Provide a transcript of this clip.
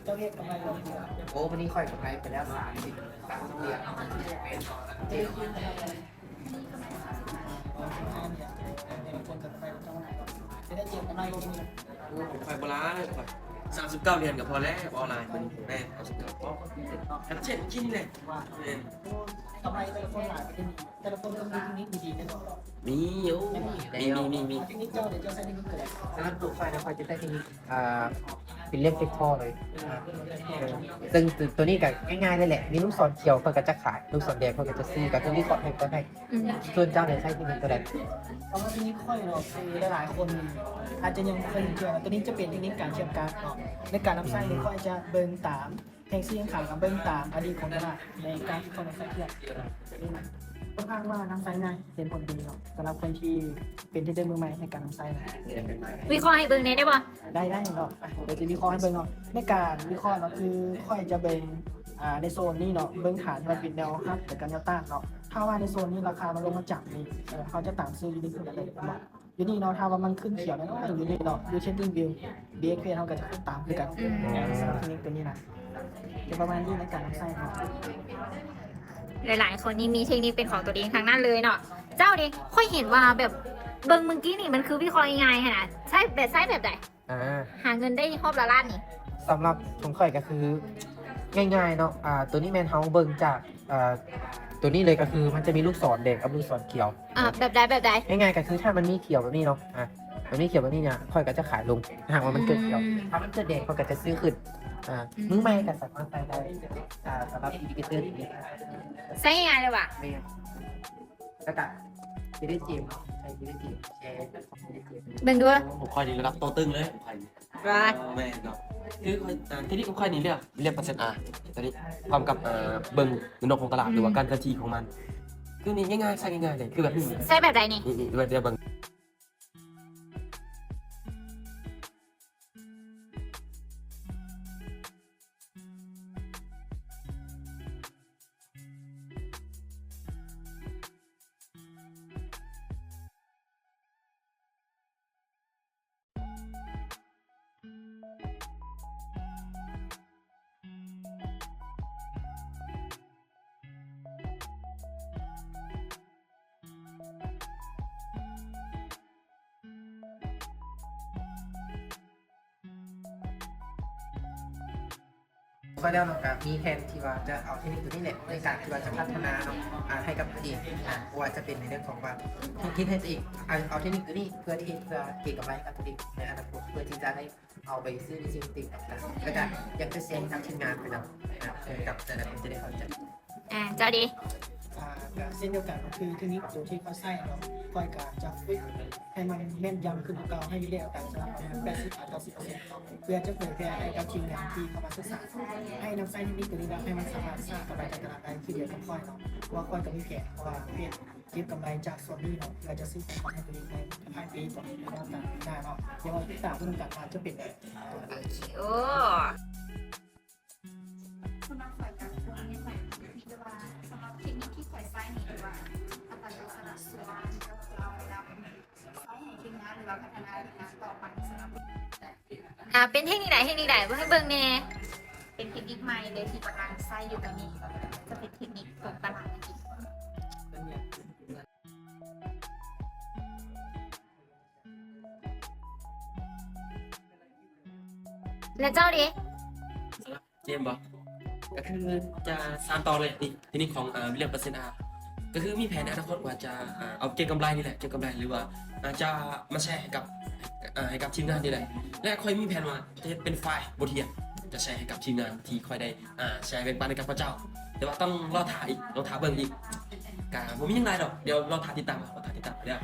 ເຈົ້າເຮັດກຳໄລບໍ່? ໂອ້ ມື້ນີ້ຂ້ອຍກຳໄລໄປແລ້ວສາມສິບ ສາມສິບຫຼຽນ ແມ່ນ ເຈັດ ຈະໄດ້ເຈັດກຳໄລບໍ່ມື້ນີ້? ໂອ້ ຂ້ອຍບໍ່ຫຼາຍ ຂ້ອຍສາມສິບເກົ້າຫຼຽນກໍພໍແລ້ວ ບໍ່ຫຼາຍ ແມ່ນ ສາມສິບເກົ້າພໍ ຄັນເຊັ່ນກິນແຫຼະ ແມ່ນ ກຳໄລແຕ່ລະຄົນຫຼາຍປານນີ້ ແຕ່ລະຄົນຕ້ອງມີເທັກນິກດີໆ ແມ່ນບໍ່? ມີ ໂອ້ ມີ ມີ ມີ ມີ ມີ ເທັກນິກເຈົ້າເດ ເຈົ້າໃຊ້ເທັກນິກຕົວໃດ? ສຳລັບຕົວຂ້ອຍນະ ຂ້ອຍຈະໃຊ້ເທັກນິກ ອ່າ ເປັນເລກເຊັກພໍເລີຍ ເຊິ່ງຕົວນີ້ກໍງ່າຍໆເລີຍແຫຼະ ມີລູກສອນຂຽວເພິ່ນກໍຈະຂາຍ ລູກສອນແດງເພິ່ນກໍຈະຊື້ ກໍຄືວິເຄາະໃຫ້ເພິ່ນໃຫ້ ອືມ ສ່ວນເຈົ້ານີ້ໃຊ້ເທັກນິກຕົວໃດ? ສຳລັບເທັກນິກຂ້ອຍເນາະ ຄືຫຼາຍໆຄົນອາດຈະຍັງບໍ່ເຄີຍເຫັນເທື່ອ ຕົວນີ້ຈະເປັນເທັກນິກການທຽບການເນາະ ໃນການນຳໃຊ້ນີ້ ອືມ ຂ້ອຍຈະເບິ່ງຕາມ ແທ່ງສີຂາວກັບເບິ່ງຕາມອະດີດຂອງຕະຫຼາດໃນການທີ່ເຂົານຳໃຊ້ເທື່ອ ຂ້ອນຂ້າງວ່ານຳໃຊ້ງ່າຍ ເຫັນຜົນດີເນາະ ສຳລັບຄົນທີ່ເປັນເທຣດເດີມືໃໝ່ໃນການນຳໃຊ້ນະ. ວິເຄາະໃຫ້ເບິ່ງແດ່ໄດ້ບໍ່? ໄດ້ ໄດ້ເນາະ ອ່ະ ດຽວຈະວິເຄາະໃຫ້ເບິ່ງເນາະ. ໃນການວິເຄາະເນາະ ຄືຂ້ອຍຈະເບິ່ງ ອ່າ ໃນໂຊນນີ້ເນາະ ເບິ່ງຖານທີ່ວ່າເປັນແນວຮັບ ແລະກະແນວຕ້ານເນາະ. ຖ້າວ່າໃນໂຊນນີ້ລາຄາມັນລົງມາຈາກນີ້ ເອີ ເຮົາຈະຕາມຊື້ຢູ່ນີ້ຄືກັນເລີຍເນາະ. ຢູ່ນີ້ເນາະ ຖ້າວ່າມັນຂຶ້ນຂຽວໜ້ອຍໆ ຢູ່ນີ້ເນາະ ຢູ່ Trading View ບີເອັກສ ເຮົາກໍຈະຂຶ້ນຕາມຄືກັນ. ອືມ ສຳລັບເທັກນິກຕົວນີ້ນະ ຈະປະມານນີ້ໃນການນຳໃຊ້ເນາະ. ຫຼາຍໆຄົນນີ້ມີເທັກນິກເປັນຂອງຕົວເອງທັງນັ້ນເລີຍເນາະ. ເຈົ້າເດ ຂ້ອຍເຫັນວ່າແບບເບິ່ງມື້ກີ້ນີ້ ມັນຄືວິເຄາະງ່າຍໆຫັ້ນນະ ໃຊ້ແບບ ໃຊ້ແບບໃດ? ອ່າ ຫາເງິນໄດ້ຮອບລະລ້ານນີ້. ສຳລັບຂອງຂ້ອຍກໍຄືງ່າຍໆເນາະ ອ່າ ຕົວນີ້ແມ່ນເຮົາເບິ່ງຈາກ ອ່າ ຕົວນີ້ເລີຍ ກໍຄືມັນຈະມີລູກສອນແດງກັບລູກສອນຂຽວ. ອ່າ ແບບໃດ ແບບໃດ? ງ່າຍໆກໍຄືຖ້າມັນມີຂຽວແບບນີ້ເນາະ ອ່າ ມັນມີຂຽວແບບນີ້ນະ ຂ້ອຍກໍຈະຂາຍລົງ ຖ້າຫາກວ່າມັນເກີດຂຽວ. ອືມ ຖ້າມັນເກີດແດງ ຂ້ອຍກໍຈະຊື້ຂຶ້ນ. ອ່າ ອືມ ມືໃໝ່ກໍສາມາດໃຊ້ໄດ້ ອ່າ ສຳລັບອິນດິເຄເຕີນີ້ ໃຊ້ງ່າຍເລີຍຫວາ? ແມ່ນ. ແລ້ວກະຊິໄດ້ເກມເນາະ ໃຊ້ຊິໄດ້ເກມ ແຊ ເບິ່ງດູ ຂອງຂ້ອຍນີ້ລະດັບໂຕຕຶງເລີຍ ຂອງຂ້ອຍນີ້ ວ່າ ແມ່ນເນາະ ຄືຂ້ອຍ ອ່າ ທີ່ນີ້ຂອງຂ້ອຍນີ້ເລືອກ ເລືອກເປີເຊັນອາ ຕົວນີ້ ພ້ອມກັບ ເອີ ເບິ່ງນອກຂອງຕະຫຼາດ ອືມ ຫຼືວ່າການເຄື່ອນທີ່ຂອງມັນ ຄືນີ້ງ່າຍໆ ໃຊ້ງ່າຍໆເລີຍ ຄືແບບນີ້ ໃຊ້ແບບໃດນີ້? ນີ້ ນີ້ ດຽວເບິ່ງ ຂ້ອຍແລ້ວເນາະ ກະມີແຜນທີ່ວ່າຈະເອົາເທັກນິກຕົວນີ້ແຫຼະ ໃນການທີ່ວ່າຈະພັດທະນາເນາະ ອ່າ ໃຫ້ກັບຕົວເອງ ອ່າ ບໍ່ວ່າຈະເປັນໃນເລື່ອງຂອງວ່າເຮັດໃຫ້ຕົວເອງ ເອົາ ເອົາເທັກນິກຕົວນີ້ເພື່ອທີ່ ເພື່ອເກັງກຳໄລໃຫ້ກັບຕົວເອງໃນອະນາຄົດ ເພື່ອທີ່ຈະໄດ້ເອົາໄປຊື້ໃນສິ່ງທີ່ຕົວເອງຕ້ອງການ ແລ້ວກະຢາກຈະແຊໃຫ້ກັບທີມງານເພິ່ນນຳ ອ່າ ກັບແຕ່ລະຄົນຈະໄດ້ເຂົ້າໃຈ. ອ່າ ເຈົ້າເດ? ອ່າ ກະເຊັ່ນດຽວກັນ ກໍຄືເທັກນິກຕົວທີ່ຂ້ອຍໃຊ້ເນາະ ຂ້ອຍກະຈະຝຶກໃຫ້ມັນແມ່ນຢຳຂຶ້ນກວ່າເກົ່າ ໃຫ້ມີແນວການສະຫຼະປະມານແປດສິບຫາເກົ້າສິບເປີເຊັນ ເພື່ອຈະເຜີຍແຜ່ໃຫ້ກັບທີມງານທີ່ເຂົ້າມາສຶກສາ ໃຫ້ນຳໃຊ້ເທັກນິກຕົວນີ້ ແລ້ວໃຫ້ມັນສາມາດສ້າງກຳໄລຈາກຕະຫຼາດໄດ້ຄືດຽວກັບຂ້ອຍເນາະ ເພາະວ່າຂ້ອຍກະມີແຜນ ເພາະວ່າເຮັດເກັບກຳໄລຈາກສ່ວນນີ້ເນາະ ເພື່ອຈະຊື້ຂອງໃຫ້ຕົວເອງໃນທ້າຍປີ ກ່ອນໃນລະດັບການປີໜ້າເນາະ. ດຽວເຮົາຕິດຕາມເບິ່ງນຳກັນວ່າຈະເປັນແນວໃດ. ໂອເຄ ໂອ້ ສຳລັບຂ້ອຍກໍຄື ແມ່ນແຫຼະ ແຕ່ວ່າສຳລັບເທັກນິກທີ່ຂ້ອຍໃຊ້ນີ້ ຖືວ່າອາຈານສະຫຼະສ່ວນກັບເຮົານຳໃຊ້ໃຫ້ທີມງານ ຫຼືວ່າພັດທະນາທີມງານຕໍ່ໄປ. ສຳລັບ ອ່າ ເປັນເທັກນິກໃດ ເທັກນິກໃດ ເບິ່ງໃຫ້ເບິ່ງແດ່? ເປັນເທັກນິກໃໝ່ເລີຍທີ່ກຳລັງໃຊ້ຢູ່ຕອນນີ້ ຈະເປັນເທັກນິກຂອງຕະຫຼາດອັງກິດ. ແລະເຈົ້າເດ? ເກມບໍ່? ກໍຄືຈະສານຕໍ່ເລີຍ ນີ້ ເທັກນິກຂອງ ເອີ ວິລຽມ ເປີເຊັນອາ ກໍຄືມີແຜນໃນອະນາຄົດວ່າຈະ ເອີ ເອົາເກັງກຳໄລນີ້ແຫຼະ ເກັງກຳໄລ ຫຼືວ່າ ເອີ ຈະມາແຊໃຫ້ກັບ ເອີ ໃຫ້ກັບທີມງານນີ້ແຫຼະ ແລະຂ້ອຍມີແຜນວ່າຈະເຮັດເປັນໄຟລ໌ບົດຮຽນ ຈະແຊໃຫ້ກັບທີມງານທີ່ຂ້ອຍໄດ້ ເອີ ແຊແບ່ງປັນໃຫ້ກັບເຂົາເຈົ້າ ແຕ່ວ່າຕ້ອງລໍຖ້າອີກ ລໍຖ້າເບິ່ງອີກ ກະບໍ່ມີຫຍັງຫຼາຍດອກ ດຽວລໍຖ້າຕິດຕາມ ລໍຖ້າຕິດຕາມເດີ.